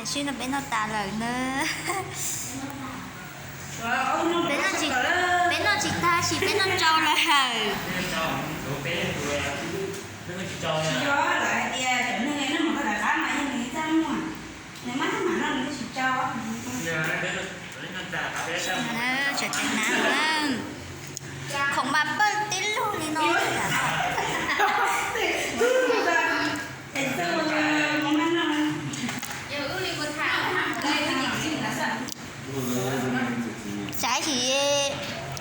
Sib no peb noj tas lawm na. Peb noj tsis, peb noj tsis tag sis peb noj tsau lawm. Tseem teev na, khoom mas pawg tib lug li no. Xav sim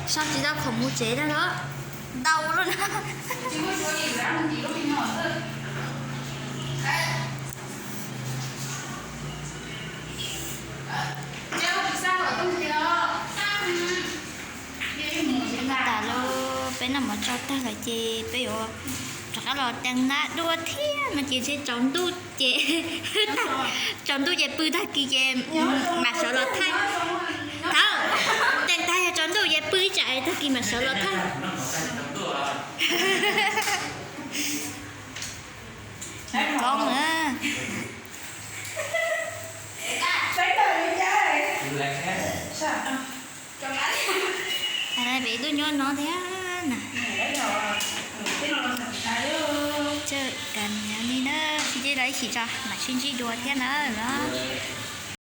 so tsis tau khoom mus tsev na los ntau lub na. Tas lawm, peb noj mov tsau tag lawm ces peb yuav rov qab los teev na dua thiab no ces ntshe tsaus ntuj ces, tsaus ntuj ces pw tag kis ces mam sawv los thaij. Thaum teev tag yog tsaus ntuj ces pw ib tsam tag kis mam sawv los thaij. Koob na. Peb tuaj nyob no thiab na. Txawm tas li na, sib ntsib rau ib chim tso mam sib ntsib dua thiab na los.